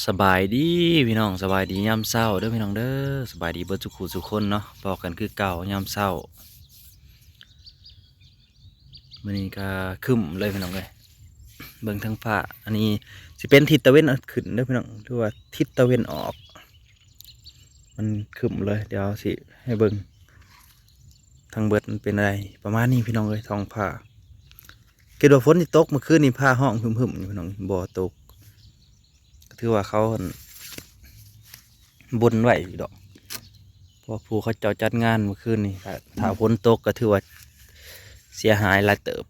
ສະບາຍດີພີ່ນ້ອງ ສະບາຍດີຍາມເຊົ້າເດີພີ່ນ້ອງເດີ ສະບາຍດີເບິດສູ່ຄູ່ສູ່ຄົນເນາະ ພໍ້ກັນຄືເກົ່າຍາມເຊົ້າ. ມື້ນີ້ກະຄຶ້ມເລີຍພີ່ນ້ອງເອີຍ ເບິ່ງທາງຟ້າ ອັນນີ້ຊິເປັນທິດຕາເວັນຂຶ້ນເດີພີ່ນ້ອງ ຫຼືວ່າທິດຕາເວັນອອກ ມັນຄຶ້ມເລີຍ. ດຽວຊິໃຫ້ເບິ່ງທັງເບິດມັນເປັນໃດ ປະມານນີ້ພີ່ນ້ອງເອີຍ ທ້ອງຟ້າ ຄິດວ່າຝົນຊິຕົກ ເມື່ອຄືນນີ້ຟ້າຮ້ອງຮຶມໆຢູ່ພີ່ນ້ອງ ບໍ່ຕົກ ກໍຖືວ່າເຂົາ ອັ່ນ ບົນໄວ້ຢູ່ດອກ ເພາະຜູ້ເຂົາເຈົ້າຈັດງານເມື່ອຄືນນີ້ ຖ້າ ຖ້າຝົນຕົກກໍຖືວ່າເສຍຫາຍຫຼາຍເຕີບ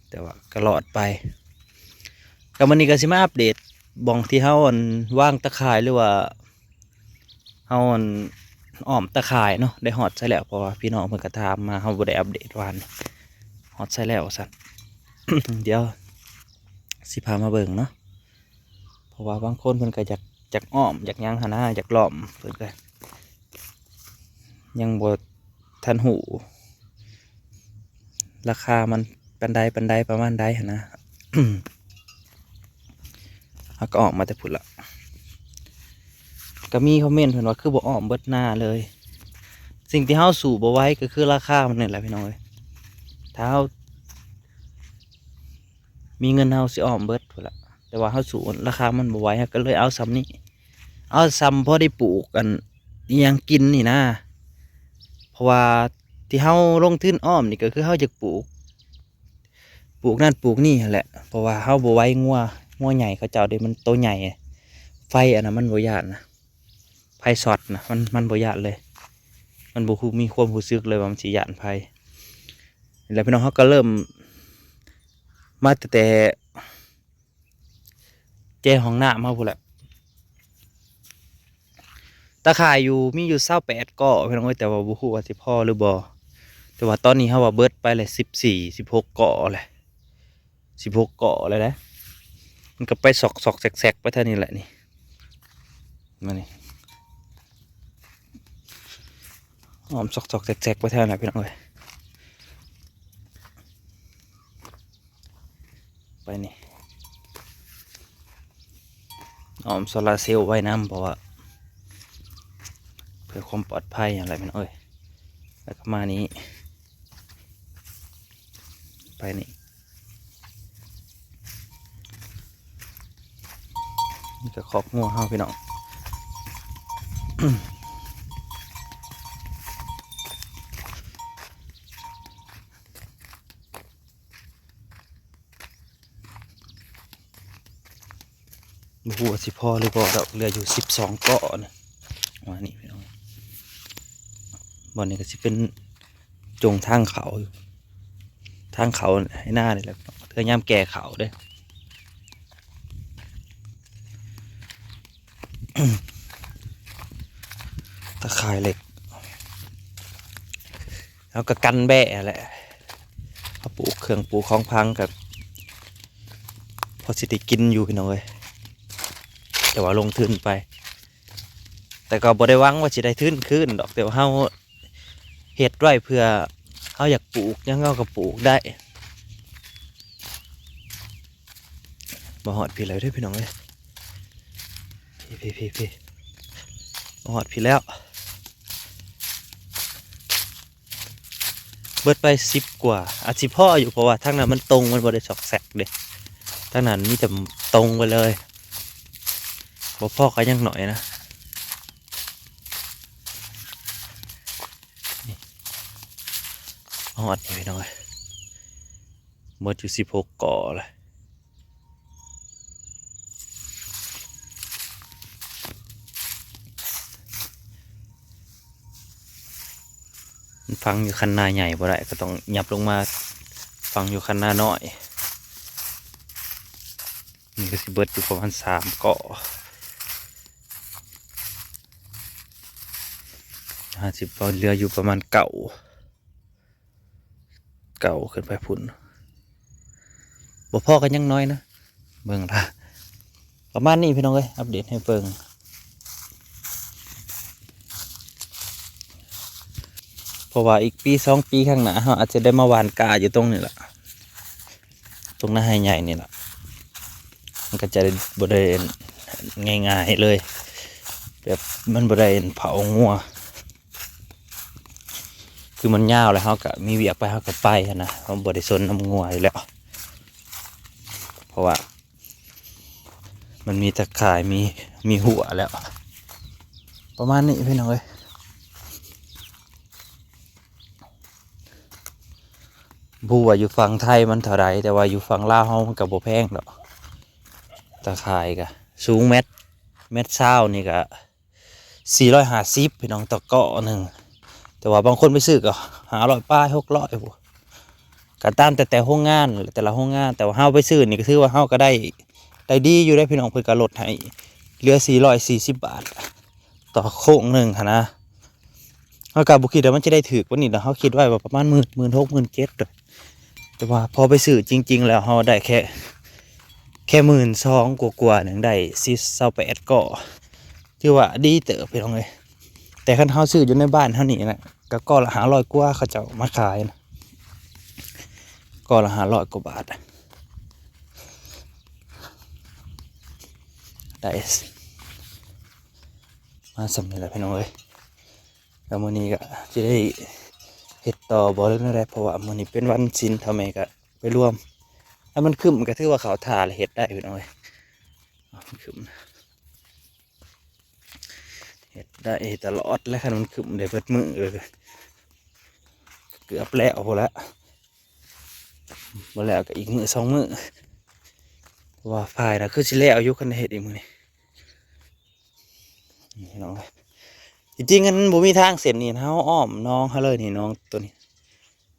ແຕ່ວ່າກໍລອດໄປ. ກໍມື້ນີ້ກໍຊິມາອັບເດດບ່ອນທີ່ເຮົາ ອັ່ນ ວາງຕາຂ່າຍ ຫຼືວ່າ ເຮົາ ອັ່ນ ອ້ອມຕາຂ່າຍເນາະ ໄດ້ຮອດໃສແລ້ວ ເພາະວ່າພີ່ນ້ອງເພິ່ນກໍຖາມມາ ເຮົາບໍ່ໄດ້ອັບເດດວານ ຮອດໃສແລ້ວວ່າຊັ້ນ ດຽວຊິພາມາເບິ່ງເນາະ ເພາະວ່າບາງຄົນເພິ່ນກໍຢາກ ຢາກອ້ອມ ຢາກຫຍັງຫັ້ນນະ ຢາກລ້ອມ ເພິ່ນກໍຍັງບໍ່ທັນຮູ້ລາຄາມັນປານໃດ ປານໃດ ປະມານໃດຫັ້ນນະ. ເຮົາກໍອອກມາແຕ່ພຸ້ນລະ ກໍມີຄອມເມັນເພິ່ນວ່າ ຄືບໍ່ອ້ອມເບິດນາເລີຍ. ສິ່ງທີ່ເຮົາສູ້ບໍ່ໄຫວກໍຄືລາຄາມັນນີ້ແຫຼະພີ່ນ້ອງເອີຍ ຖ້າເຮົາມີເງິນເຮົາຊິອ້ອມເບິດພຸ້ນລະ ແຕ່ວ່າເຮົາສູ້ລາຄາມັນບໍ່ໄຫວ ເຮົາກໍເລີຍເອົາຊ່ຳນີ້ ເອົາຊ່ຳພໍໄດ້ປູກ ອັ່ນ ອີ່ຫຍັງກິນນີ້ນະ ເພາະວ່າທີ່ເຮົາລົງທຶນອ້ອມນີ້ກໍຄືເຮົາຢາກປູກ ປູກນັ້ນປູກນີ້ຫັ້ນແຫຼະ ເພາະວ່າເຮົາບໍ່ໄຫວ ງົວ ງົວໃຫຍ່ເຂົາເຈົ້າເດ້ ມັນໂຕໃຫຍ່ ໄຟອັນນັ້ນມັນບໍ່ຢ້ານນະ ໄຟຊັອດນະ ມັນ ມັນບໍ່ຢ້ານເລີຍ ມັນບໍ່ຮູ້ ມີຄວາມຮູ້ສຶກເລີຍວ່າມັນຊິຢ້ານໄຟ. ແລ້ວພີ່ນ້ອງ ເຮົາກໍເລີ່ມມາແຕ່ ແຈຫ້ອງນ້ຳເຮົາພຸ້ນແຫຼະ ຕາຂ່າຍຢູ່ ມີຢູ່ຊາວແປດກໍພີ່ນ້ອງເອີຍ ແຕ່ວ່າບໍ່ຮູ້ວ່າຊິພໍຫຼືບໍ່ ແຕ່ວ່າຕອນນີ້ເຮົາວ່າເບິດໄປແລ້ວ ສິບສີ່ ສິບຫົກກໍແຫຼະ ສິບຫົກກໍແລ້ວເດ້ ມັນກໍໄປຊອກໆແຊກໆໄປທາງນີ້ແຫຼະ ນີ້ ມານີ້ ອ້ອມຊອກໆແຊກໆໄປແຖວນັ້ນພີ່ນ້ອງເອີຍ ໄປນີ້ ອ້ອມໂຊລາເຊວໄວ້ນຳ ເພາະວ່າເພື່ອຄວາມປອດໄພຫັ້ນແຫຼະພີ່ນ້ອງເອີຍ ແລ້ວກໍມານີ້ ໄປນີ້ ນີ້ກໍຄອກງົວເຮົາພີ່ນ້ອງ ບໍ່ຮູ້ວ່າຊິພໍຫຼືບໍ່ດອກ ເຫຼືອຢູ່ສິບສອງກໍນະ ປະມານນີ້ພີ່ນ້ອງ ບ່ອນນີ້ກໍຊິເປັນ ຈົ່ງທາງເຂົ້າຢູ່ ທາງເຂົ້າໄຮ່ນານີ້ແຫຼະ ເພື່ອຍາມແກ່ເຂົ້າເດ້ ຕາຂ່າຍເຫຼັກ ເຮົາກໍກັນແບ້ແຫຼະ ເຮົາປູກເຄື່ອງປູກຂອງພັງກໍພໍຊິໄດ້ກິນຢູ່ພີ່ນ້ອງເອີຍ ແຕ່ວ່າລົງທຶນໄປ ແຕ່ກໍບໍ່ໄດ້ຫວັງວ່າຊິໄດ້ທຶນຄືນດອກ ແຕ່ວ່າເຮົາ ເຮັດໄວ້ເພື່ອເຮົາຢາກປູກຫຍັງເຮົາກໍປູກໄດ້ ມາຮອດພີ້ແລ້ວເດີພີ່ນ້ອງເອີຍ ພີ້ໆໆ ມາຮອດພີ້ແລ້ວ ເບິດໄປສິບກວ່າ ອາດຊິພໍຢູ່ ເພາະວ່າທາງນັ້ນມັນຕົງ ມັນບໍ່ໄດ້ຊອກແຊກເດ້ ທາງນັ້ນມີແຕ່ຕົງໄປເລີຍ ບໍ່ພໍກໍຍັງໜ້ອຍນະ. ຮອດນີ້ພີ່ນ້ອງເອີຍ ໝົດຢູ່ສິບຫົກກໍແລ້ວ ມັນຝັງຢູ່ຄັນນາໃຫຍ່ບໍ່ໄດ້ ກໍຕ້ອງຫຍັບລົງມາຝັງຢູ່ຄັນນານ້ອຍ. ນີ້ກໍຊິເບິດຢູ່ປະມານສາມກໍ ຫ້າສິບ ເຫຼືອຢູ່ປະມານເກົ້າ ເກົ້າຂຶ້ນໄປພຸ້ນ ບໍ່ພໍກໍຍັງໜ້ອຍນະ ເບິ່ງລະ ປະມານນີ້ພີ່ນ້ອງເອີຍ ອັບເດດໃຫ້ເບິ່ງ ເພາະວ່າອີກປີສອງປີຂ້າງໜ້າ ເຮົາອາດຈະໄດ້ມາຫວ່ານກ້າຢູ່ຕົງນີ້ລະ ຕົງນາໄຮ່ໃຫຍ່ນີ້ລະ ມັນກໍຈະໄດ້ ບໍ່ໄດ້ ງ່າຍໆເລີຍ ແບບມັນບໍ່ໄດ້ເຜົາງົວ ຄືມັນຍາວແລ້ວ ເຮົາກໍມີວຽກໄປ ເຮົາກໍໄປຫັ້ນນະ ເຮົາບໍ່ໄດ້ສົນນຳງົວຢູ່ແລ້ວ ເພາະວ່າມັນມີຕາຂ່າຍ ມີ ມີຮົ້ວແລ້ວ ປະມານນີ້ພີ່ນ້ອງເອີຍ. ບໍ່ຮູ້ວ່າຢູ່ຝັ່ງໄທມັນເທົ່າໃດ ແຕ່ວ່າຢູ່ຝັ່ງລາວເຮົາມັນກໍບໍ່ແພງດອກ ຕາຂ່າຍກໍສູງແມັດ ແມັດຊາວນີ້ກໍສີ່ຮ້ອຍຫ້າສິບພີ່ນ້ອງ ຕໍ່ເກາະໜຶ່ງ ແຕ່ວ່າບາງຄົນໄປຊື້ກໍຫ້າຮ້ອຍປາຍ ຫົກຮ້ອຍພຸ້ນ ກໍຕາມແຕ່ ແຕ່ໂຮງງານ ແຕ່ລະໂຮງງານ ແຕ່ວ່າເຮົາໄປຊື້ນີ້ກໍຖືວ່າເຮົາກໍໄດ້ ໄດ້ດີຢູ່ເດ້ພີ່ນ້ອງ ເພິ່ນກໍລົດໃຫ້ເຫຼືອສີ່ຮ້ອຍສີ່ສິບບາດຕໍ່ໂຄງໜຶ່ງຫັ້ນນະ. ເຮົາກໍບໍ່ຄິດວ່າມັນຈະໄດ້ຖືກປານນີ້ດອກ ເຮົາຄິດໄວ້ວ່າປະມານໝື່ນ ໝື່ນຫົກ ໝື່ນເຈັດ ແຕ່ວ່າພໍໄປຊື້ຈິງໆແລ້ວ ເຮົາໄດ້ແຄ່ ແຄ່ໝື່ນສອງກວ່າໆໜຶ່ງ ໄດ້ຊາວແປດເກາະ ຖືວ່າດີເຕີບພີ່ນ້ອງເອີຍ. ແຕ່ຄັນເຮົາຊື້ຢູ່ໃນບ້ານເຮົານີ້ນະ ກໍເກາະລະຫ້າຮ້ອຍກວ່າ ເຂົາເຈົ້າມາຂາຍນະ ເກາະລະຫ້າຮ້ອຍກວ່າບາດ ໄດ້ມາສ່ຳນີ້ແຫຼະພີ່ນ້ອງເອີຍ. ແລ້ວມື້ນີ້ກໍຊິໄດ້ເຮັດຕໍ່ບໍ່ ຫຼືແນວໃດ ເພາະວ່າມື້ນີ້ເປັນວັນສິນ ເຖົ້າແມ່ກໍໄປລວມ ຖ້າມັນຄຶ້ມກໍຖືວ່າເຂົ້າທ່າແລ້ວ ເຮັດໄດ້ພີ່ນ້ອງເອີຍ ມັນຄຶ້ມ ເຮັດໄດ້ຕະຫຼອດແຫຼະ ຄັນມັນຄຶ້ມໄດ້ເບິດມື້ ເກືອບແລ້ວພຸ້ນລະ ບໍ່ແລ້ວກໍອີກມື້ສອງມື້ ເພາະວ່າຝ້າຍນະຄືຊິແລ້ວຢູ່ ຄັນໄດ້ເຮັດອີກມື້ນີ້ ນີ້ພີ່ນ້ອງເອີຍ. ທີ່ຈິງມັນບໍ່ມີທາງເສັ້ນນີ້ ເຮົາອ້ອມໜອງເຮົາເລີຍນີ້ ໜອງໂຕນີ້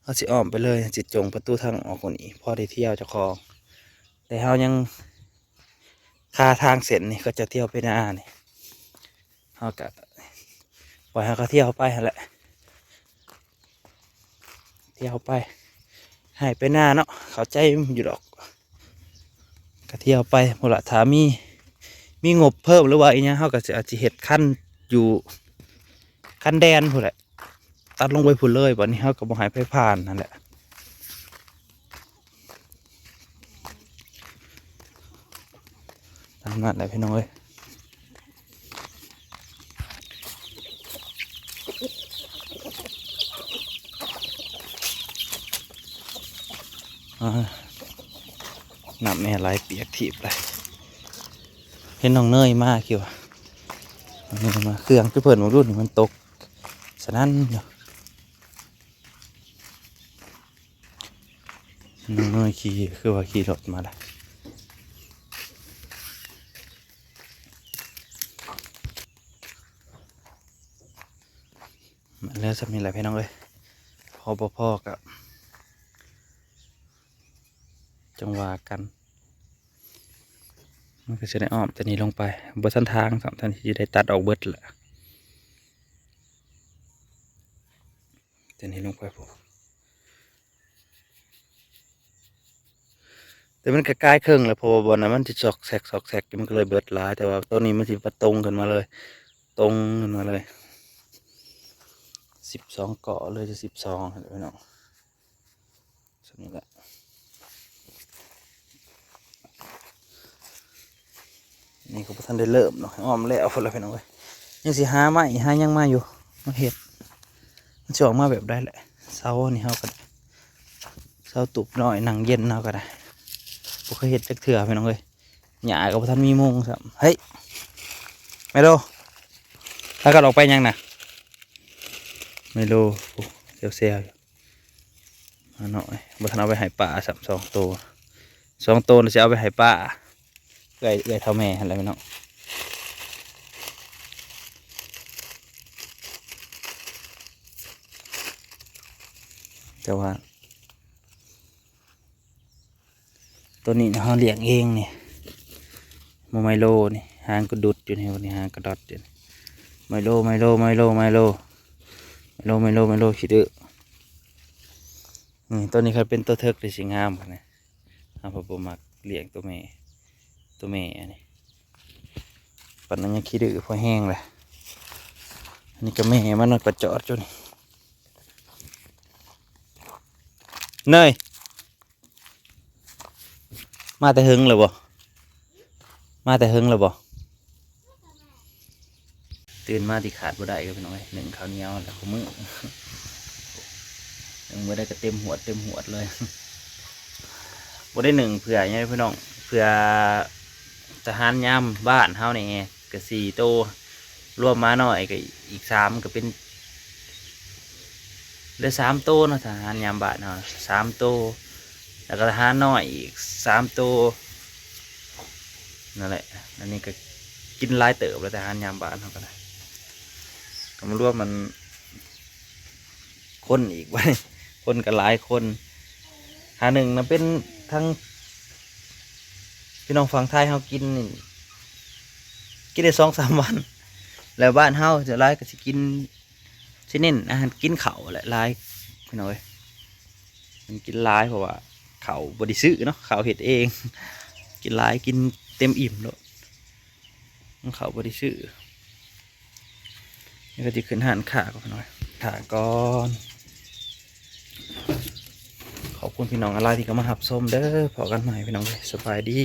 ເຮົາຊິອ້ອມໄປເລີຍ ຊິຈົ່ງປະຕູທາງອອກນີ້ ພໍໄດ້ທ່ຽວເຈົ້າຂອງ ແຕ່ເຮົາຍັງ ຄາທາງເສັ້ນນີ້ ເຂົາເຈົ້າທ່ຽວໄປນານີ້ ເຮົາກະປ່ອຍໃຫ້ເຂົາທ່ຽວໄປຫັ້ນແຫຼະ ທ່ຽວໄປໄຮ່ໄປນາເນາະ ເຂົ້າໃຈຢູ່ດອກ ກະທ່ຽວໄປພຸ້ນລະ. ຖ້າມີ ມີງົບເພີ່ມ ຫຼືວ່າອີ່ຫຍັງ ເຮົາກະຊິ ອາດຊິເຮັດຄັນຢູ່ ຄັນແດນພຸ້ນແຫຼະ ຕັດລົງໄປພຸ້ນເລີຍ ບາດນີ້ເຮົາກໍບໍ່ໃຫ້ໃຜຜ່ານຫັ້ນແຫຼະ. ຕາມນັ້ນແຫຼະພີ່ນ້ອງເອີຍ ອາ ນ້ຳແມ່ໄຫຼປຽກຖີບເລີຍ. ເຫັນນ້ອງເນີຍມາ ຄິດວ່ານ້ອງເນີຍມາ ເຄື່ອງຄືເພິ່ນ ເບິ່ງດູນີ້ ມັນຕົກສະນັ້ນຢູ່. ນ້ອງເນີຍຂີ່ ຄືວ່າຂີ່ລົດມາລະ ແລ້ວສ່ຳນີ້ແຫຼະພີ່ນ້ອງເອີຍ ພໍບໍ່ພໍກໍຈັ່ງວ່າກັນ. ມັນກໍຊິໄດ້ອ້ອມແຕ່ນີ້ລົງໄປ ບໍ່ທັນທາງຊ້ຳ ທັນຊິໄດ້ຕັດອອກເບິດລະ ແຕ່ນີ້ລົງໄປພຸ້ນ. ແຕ່ມັນກໍກາຍເຄິ່ງແລ້ວ ເພາະວ່າບ່ອນນັ້ນມັນຊິຊອກແຊກ ຊອກແຊກ ມັນກໍເລີຍເບິດຫຼາຍ ແຕ່ວ່າໂຕນີ້ມັນຊິປະຕົງຂຶ້ນມາເລີຍ ຕົງຂຶ້ນມາເລີຍ ສິບສອງເກາະເລີຍ ຈະສິບສອງຫັ້ນແຫຼະພີ່ນ້ອງ. ສ່ຳນີ້ແຫຼະ ນີ້ກໍບໍ່ທັນໄດ້ເລີ່ມເນາະ ອ້ອມແລ້ວພຸ້ນລະພີ່ນ້ອງເອີຍ. ຍັງຊິຫາໄມ້ຫາຫຍັງມາຢູ່ ມາເຮັດ ມັນຊິອອກມາແບບໃດແຫຼະ. ເສົານີ້ເຮົາກໍໄດ້ ເສົາຕູບນ້ອຍນັ່ງເຢັນເຮົາກໍໄດ້ ບໍ່ເຄີຍເຮັດຈັກເທື່ອພີ່ນ້ອງເອີຍ. ຫຍ້າກໍບໍ່ທັນມີມຸງຊ້ຳ. ເຮີ້ຍ ໄມໂລ ພາກັນອອກໄປຫຍັງນະ? ໄມໂລ ໂອ້ ແຊວໆຢູ່ ມາໜ້ອຍ ບໍ່ທັນເອົາໄປໃຫ້ປາຊ້ຳ ສອງໂຕ ສອງໂຕນີ້ຊິເອົາໄປໃຫ້ປາ ເອື້ອຍ ເອື້ອຍເຖົ້າແມ່ຫັ້ນແຫຼະພີ່ນ້ອງ. ແຕ່ວ່າ ໂຕນີ້ເຮົາລ້ຽງເອງນີ້ ໝູໄມໂລນີ້ ຫາງກະດຸດຢູ່ນີ້ ນີ້ຫາງກະດອດຢູ່ນີ້ ໄມໂລ ໄມໂລ ໄມໂລ ໄມໂລ ໄມໂລ ໄມໂລ ໄມໂລ ຂີ້ດື້. ນີ້ ໂຕນີ້ຄັນເປັນໂຕເຖິກນີ້ຊິງາມກວ່ານີ້ ເຮົາບໍ່ມັກລ້ຽງໂຕແມ່ ໂຕແມ່ອັນນີ້ ປານນັ້ນຍັງຂີ້ດື້ພໍແຮງແຫຼະ. ອັນນີ້ກໍແມ່ມັນ ມັນກໍຈອດຢູ່ນີ້ ເນີຍ. ມາແຕ່ເຫິງແລ້ວບໍ່? ມາແຕ່ເຫິງແລ້ວບໍ່? ຕື່ນມາທີ່ຂາດບໍ່ໄດ້ກໍພີ່ນ້ອງເອີຍ ໜຶ້ງເຂົ້າໜຽວແຫຼະຄູ່ມື້ ໜຶ້ງມື້ໃດກໍເຕັມຫວດເຕັມຫວດເລີຍ ບໍ່ໄດ້ໜຶ້ງເພື່ອຫຍັງເດ້ພີ່ນ້ອງ ເພື່ອທະຫານຍາມບ້ານເຮົານີ້ກໍສີ່ໂຕ ລວມໝານ້ອຍກໍອີກສາມ ກໍເປັນ ເຫຼືອສາມໂຕເນາະ ທະຫານຍາມບ້ານເຮົາສາມໂຕ ແລ້ວກໍທະຫານນ້ອຍອີກສາມໂຕ ນັ້ນແຫຼະ ອັນນີ້ກໍກິນຫຼາຍເຕີບແລ້ວ ທະຫານຍາມບ້ານເຮົາກໍໄດ້ ກໍມາລວມມັນ ຄົນອີກ ບາດນີ້ ຄົນກໍຫຼາຍຄົນ ຫາໜຶ່ງນະເປັນທັງພີ່ນ້ອງຝັ່ງໄທເຮົາກິນນີ້ ກິນໄດ້ສອງສາມວັນ ແລ້ວບ້ານເຮົາສ່ວນຫຼາຍກໍຊິກິນ ຊິເນັ້ນອາຫານກິນເຂົ້າແຫຼະຫຼາຍພີ່ນ້ອງເອີຍ ມັນກິນຫຼາຍ ເພາະວ່າເຂົ້າບໍ່ໄດ້ຊື້ເນາະ ເຂົ້າເຮັດເອງ ກິນຫຼາຍ ກິນເຕັມອີ່ມໂລດ ເຂົ້າບໍ່ໄດ້ຊື້ ນີ້ກໍຊິຂຶ້ນຮ້ານຄ້າກ່ອນພີ່ນ້ອງເອີຍ ຄ້າກ່ອນ ຂອບຄຸນພີ່ນ້ອງຫຼາຍໆທີ່ເຂົ້າມາຮັບຊົມເດີ ພໍ້ກັນໃໝ່ພີ່ນ້ອງເອີຍ ສະບາຍດີ.